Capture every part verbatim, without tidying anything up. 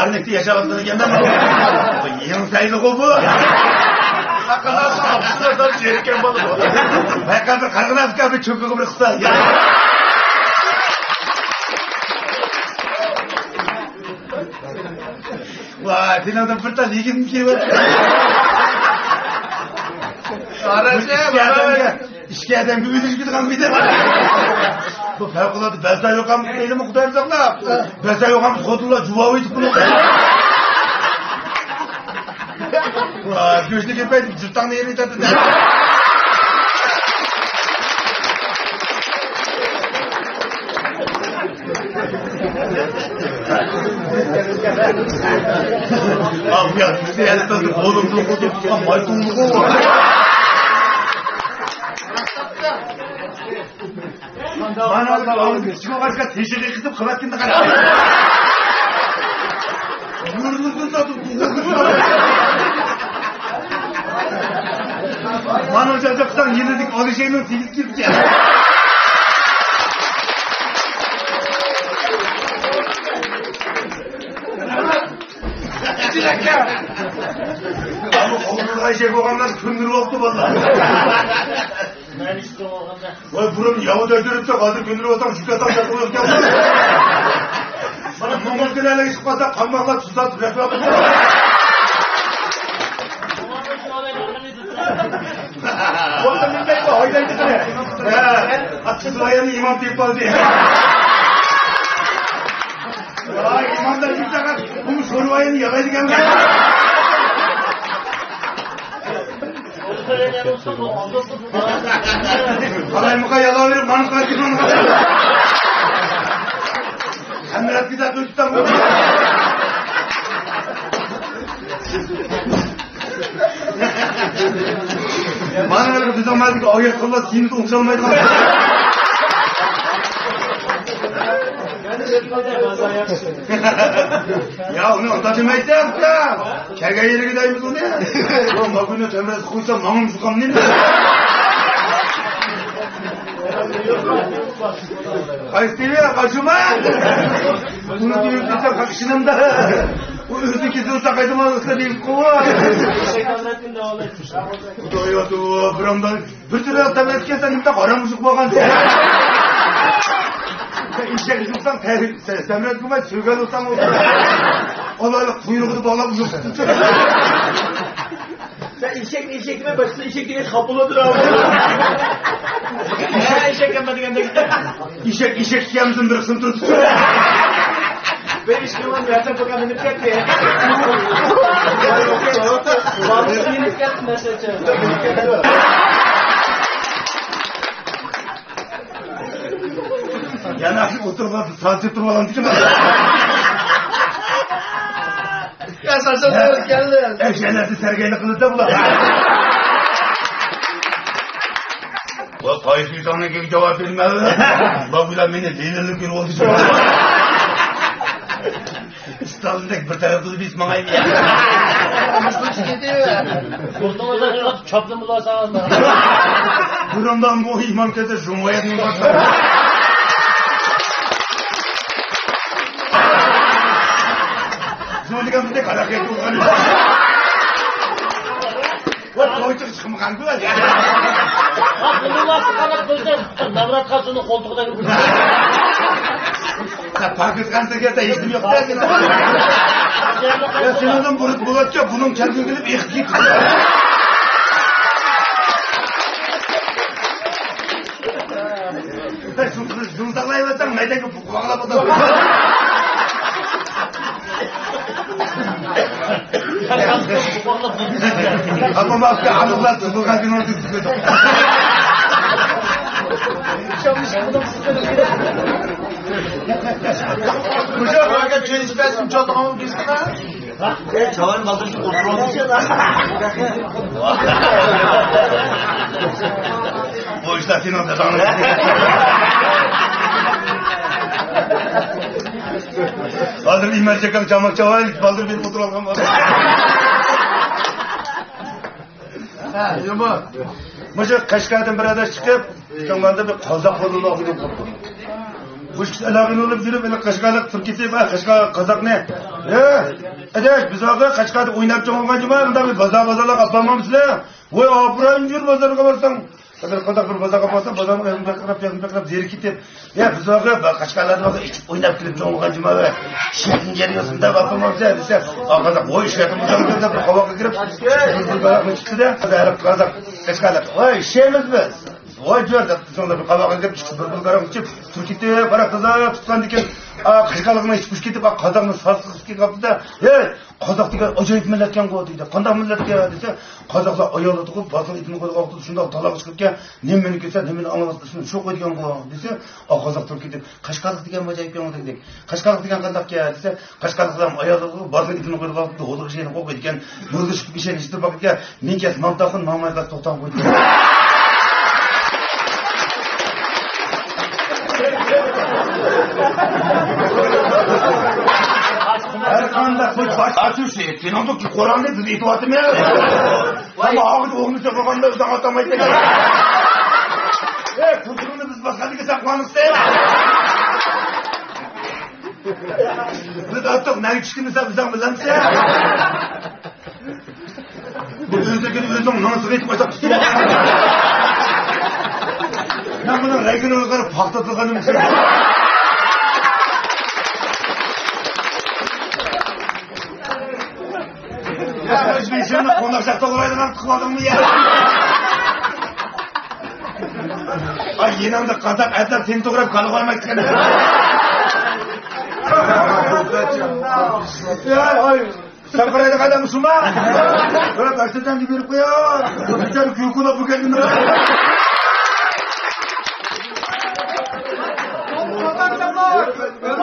ئەرلىكتە ياشاۋاتىدىكەن مەن. يېڭى سەيلىغۇ بۇ. قاقىناسى ئاپسىلىدار جېرىكەن بولىدۇ. بايقاپتۇ قارىغىناسى كەبى چۆكۈگە بىر قىستا. ۋاي، تېنىڭدىن بىر تال يېگىم كېلىۋاتىدۇ. قاراشە، ئىككى ئادەمگە، ئىككى ئادەمگە ئۆيلىشىپ كېتىدىغان بىر ئىدى. بۇ پەۋقۇلئاددە بەزا يوقام دەيدىمۇ، خۇدايىم ساقلاپ. بەزا يوقام خوتۇنلار جۇۋاۋ ئېيتىپ بۇنى. ۋاي، گۆشنى كېپەيتىپ جىرتاڭنى يېرى ئېتەتتى. ئاۋۇ يا، بىزدە ھەتتا بولۇمدىن قوتۇپ چىققان مايتۇڭلۇقى بار. مانا ئاغزىنى ئىچىگە ئالغاچقا تېشىغا قىسىپ قىلىۋەتكىنىنى قارا. يۈرمىسۇن ساتىپ. مانا جاجاقسان يېنىدىكى ئالىشەينىڭ تېگىپ كېتىپتۇ. ئەمما قوغدىغان شەي بولغانلار كۆندۈرۈپ بوپتۇ بالىلار. ۋاي، بۇرۇن ياۋا دەردۈرۈپتۇ، ھازىر كۆندۈرۈپ ئالساڭ شۇ كاتاق تارتىپ ئۆتكەن. مانا موڭغۇل كېلەلەرگە چىقماسا قاماقلار تۇتاتىپ رەھمەت. ۋاي، مىللەتكە ھايدايدىغىنى. ھە، ئاتىسى بايانى ئىمام تېپىپ ئالدى. ۋاي، ئىمامدا شۇ چاغدا بۇ شورۋاينى يالايدىكەن. قالايمىقان يالاۋېرىپ مانا قايتىپ مانا قايتىپ. ھەممە يەرگە دەپ ئۆتتۈم. مانا ھېلىقى بىزنىڭ مەھەللىدىكى ئايەتۇللا سىيمىز ئوڭشالمايدىغان. يا، ئۇنى ئۇنداق دېمەيسەن، ئۇكا. كەلگەن يېرىگە دەيمىز ئۇنى. يا، ماگۇنى تەمرەتكە قويسا، ماڭىمۇ زۇكام نېمە؟ قايسى تېۋى، قايسىما؟ ئۇنى دېمەيسەن، قاقىشىنىمدا. ئۇ ئۆزى كېسىلسە قايتىما ئۇستا دېيىپ قويۇۋال. خۇدايا، بىرەمدە بىر تۈرلۈك تەبىئەتكە كەلسەڭ، نېمە ھارام مۇشۇق بولغانسەن. سەن ئېشەك يۇقساڭ، سەمرەت قىلماي سۆگەل ئۇرساڭ بولدى. ئالايلىق قۇيرۇقىنى باغلاپ يۇق. سەن ئېشەكنى ئېشەك دېمەي، باشقىسى ئېشەك دېگەن خاپا بولىدۇ. ھە، ئېشەك ئەمما دېگەندەك. ئېشەك، ئېشەك ئىكەنمىسۇن، بىر قىسىم تۇتۇپ. بىر ئىش قىلمام، ياساپ قويغان مېنى كەتتى. بالىسى مېنى كەتتى، مەسىلەن. يەنە ئولتۇرغان سانسىپ تۇرۇۋالامدىكىن. يا، سانسىپ تۇرۇۋالامدىكىن. ئەشەلەردە سەرگەيلىك قىلىدۇ بۇلار. ۋە قايسى ئىنساننىڭكىگە جاۋاب بېرىمەن؟ بۇ بىلەن مېنى لېنىنلىك كۆرۈۋالدى. ئىستالىندەك بىر تەرەپ قىلىپ بېسىپ ماڭايلى. ئوتۇڭىزدا چاپلىما بولسىڭىز. بۇرۇندىن بۇ ئىمام كەلسە جۇڭغايەتنى باشلاپ. جۇڭ دېگەن بىزدەك ھاراق يەپ تۇرغان. ۋە تويچىغا چىقمىغان بۇ. بۇنىڭلار قاراپ بىلدىم. نامرات خاسىنىڭ قولتۇقىدا يۈرگۈزدى. پاكىستاندا كەلسە ھېچنېمە يوق. يا سېنىڭدىن بۇرۇت بولاتچۇ، بۇنىڭ كەلگۈن كېلىپ ئېقىپ كېتىدۇ. شۇنى ساقلايۋاتساڭ مەيدانغا بۇقۇۋاغلاپ ئولتۇر. ئاپام ئاپا ئانىقلار تۇغۇلغان كۈنىڭىزنى كۈتۈپ. مۇشۇ چۆن ئىچمەسكىن، چوتىغىمۇ بىرسىنا. ئەي، چاۋاينى بالدۇرلىشىپ ئولتۇرۇۋالدىڭ. بۇ ئىشلار سېنىڭ داداڭنىڭ. ھازىر ئىمەن چېكەم چاماق چاۋاي بالدۇر بېرىپ ئولتۇرۇۋالغان بولدى. ھە، يۇمۇر. مۇشۇ قەشقەردىن بىر ئادەم چىقىپ، شۇڭلاردا بىر قازاق بالىلار ئويناپ قاپتۇ. بۇ ئىككىسى ئالاقىنى ئۇرۇپ يۈرۈپ، ئەنە قەشقەرلىق تۈركىي تېپە، قەشقەر قازاقنى. ھە، ئاداش، بىز ھازىر قەشقەردە ئويناپ چوڭ بولغان جۇما، ئۇنداق بىر بازار، بازارلارغا ئاپارمامسىلەر؟ ۋاي، ئاپىرىن، يۈر بازارغا بارساڭ. بىر قازاق بىر بازارغا بارسا، بازارنىڭ ئېغىزىنى پەقىرەپ، پەقىرەپ، پەقىرەپ زېرىكىپ كېتىپ، يا، بىز ھازىر قەشقەرلەردە ھازىر ئىچىپ ئويناپ كېلىپ چوڭ بولغان جۇما، ۋە شەھەرنىڭ يېرى يوقسۇن دەپ ئاپارمامسىلەر دېسە، ئا، قازاق، ۋاي، شۇ يەردە بولساڭ دەپ، بىر قاۋاققا كىرىپ، بىر بىر قاراقنى چىقتى-دە، ھەرە قازاق، قەشقەرلەر، ۋاي، ئىشەيمىز بىز. ۋاي جۆر دەپ، بىزنىڭ بىر قاۋاققا كىرىپ چىقىپ، بىر بىر قاراق ئىچىپ، تۈركىي تېپە قاراق تازا تۇتقاندىكىن، ئا، قەشقەرلىقنى ئىچىپ كېتىپ، ئا، قازاقنى ساز قىلىپ كېتىپتۇ-دە، ھەي، قازاق دېگەن ئاجايىپ مىللەتكەنغۇ دېدى. قانداق مىللەتكەن دېسە، قازاقلار ئاياللىرىغا بازنىڭ ئېتىنى قويغان ۋاقتىدا شۇنداق تالاغا چىقىپ كەل، نېمىنى كۆرسە، نېمىنى ئاڭلىماس، ئىسمىنى شۇ قويىدىغانغۇ دېسە، ئا، قازاق تۇرۇپ كېتىپ، قەشقەرلىق دېگەن ئاجايىپ ياڭزا دېدى. قەشقەرلىق دېگەن قانداق گەپ دېسە، قەشقەرلىقلار ئاياللىرىغا بازنىڭ ئېتىنى قويغان ۋاقتىدا ھودۇقۇش يەنە قويغان ئىكەن، يولدىشىپ ئىشەن ئىشتىن باقىدىكەن، مېنىڭ كەس ماڭ تاقۇن، ماڭماي قاچ توختاڭ قويدى. ھەر قانداق بىر باش ئاچۇش، سېنىڭدۇ قورالنى بىز ئېتىۋاتىمىز. ئەمما ئاغزى ئوغنى چوقۇغاندا ئۆزۈڭ ئاتامايدىكەن. ئەي، قۇرۇقۇڭنى بىز باسقاندىكى ساقلانسىز. بىز ئاتتۇق، نەگە چۈشكىنى سەن بىزەڭ بىلەمسەن؟ بۇ ئۆزلۈكىنى ئۆزۈڭ مېڭىسىغا يېتىپ باشلاپ تۇتۇۋالغان. مەن بۇنىڭ رەگىنى ئۆزگەرتىپ پاختا تۇرغىنىم ئۈچۈن. يا، مۇشۇ بېشىمنى قوناق شاختا ئۇرايدىغان قىلىۋالدىڭمۇ يا؟ ئاي، يېنىڭدا قازاق ئەتلەر سېنى توغراپ كالا قويمايدىكەن. يا، ئاي. سەن قارايدىغان ئادەم مۇشۇما؟ بىر بەرسەم دېيىپ بېرىپ قويا. بىچارە كۈلكىلا بۇ كەلدىم.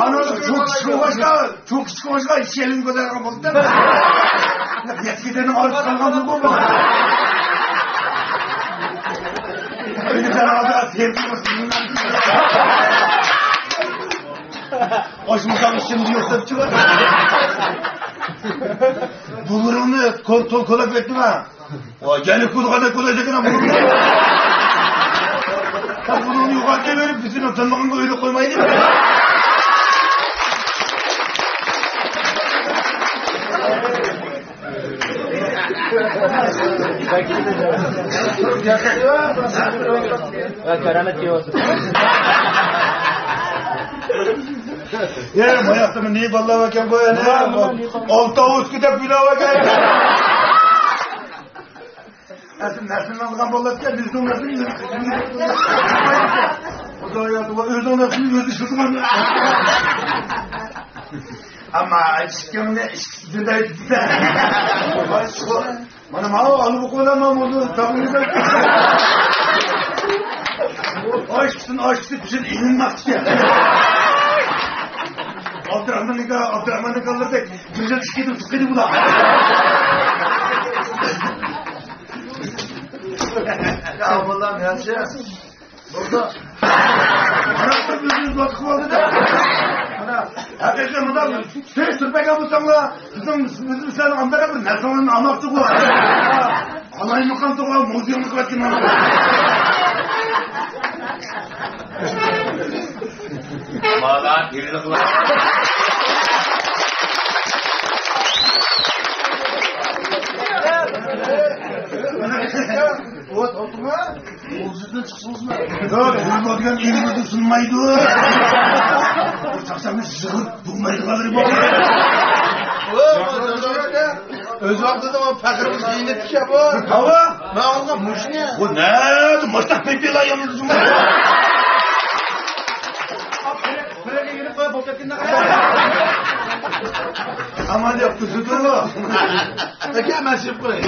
ئانا شۇ كىشىگە ئوخشاشقا، شۇ كىشىگە ئوخشاشقا ئىشەنگىلى بولىدىغان بولدى. يەتكىدىنىڭ ئارىسى قالغان بولدى. ئۆيدە قالغاندا سېرىق. ئاشمۇساق ئىشىمدە يوق دەپ چىقىپ. بۇلۇرۇڭنى كول-، تول كولاپ كەتتىڭ ھە. ۋاي، يەنە كولىغاندا كولايدىكەن ھە بۇلۇرنى. بۇلۇرنى يوغان دەۋېرىپ، بىزنى تىنمىغىنغا ئۆيدە قويمايدۇ. يا، كارامەت كېلىۋاتىدۇ. يا، ماياقتىمۇ نى بالىلار ئىكەن بۇ يەنە. ئالتە ئوسكا دەپ بىنا ئىكەن. ئەسلى نەسلىنىڭ بالىلار ئىكەن، بىزنىڭ نەسلىمىز. خۇدايا، ئۆزىنىڭ نەسلىنى ئۆزى ئىشلىتىدىغان. ئەمما ئىككىڭنى ئىككىسىدىن ئېيتىپتۇ. مانا ماۋۇ ئالىپ قويۇلما بولدى، تاغىمىزدا. ئاشقىسىنى ئاشقىسى بىزدىن ئېلىنماقچى. ئابدۇراخمان ئاكا، ئابدۇراخمان ئاكا بىر يىل ئىككى يىل چىقىدۇ بۇلار. يا بالام، ياخشى. بولدى. مانا بىر ئۆزىمىز باتقا بولدى دە. مانا ھەقىقىي مۇنداق سىز سۈرپەيگە بولساڭلار، بىزنىڭ، بىز سىلەرنىڭ ئانداق بىر نەرسىڭلارنى ئالماقچى بۇ. قالايمىقان توغرا مۇزېينى قىلىۋەتكەن. بالا دېرىلىقلار. ئوت ئوتما. ئوغزىدىن چىقسىڭىزمۇ؟ ياق، يۈرمە دېگەن ئېلىمىزدىن سۇنمايدۇ. چاقچاقنى يىغىپ بولمايدىغانلىرى بار. ئۆز ۋاقتىدا ئۇ پەخرىمىز كىيىنىپ چۈشە بۇ. ھاۋا. مەن ئالغان مۇشۇنى. بۇ نەدە ماشتاق پېپىلا يالىز جۇمۇ. ئامان ياق تۈزىدۇ. ئاكا، مەن سېلىپ قوياي.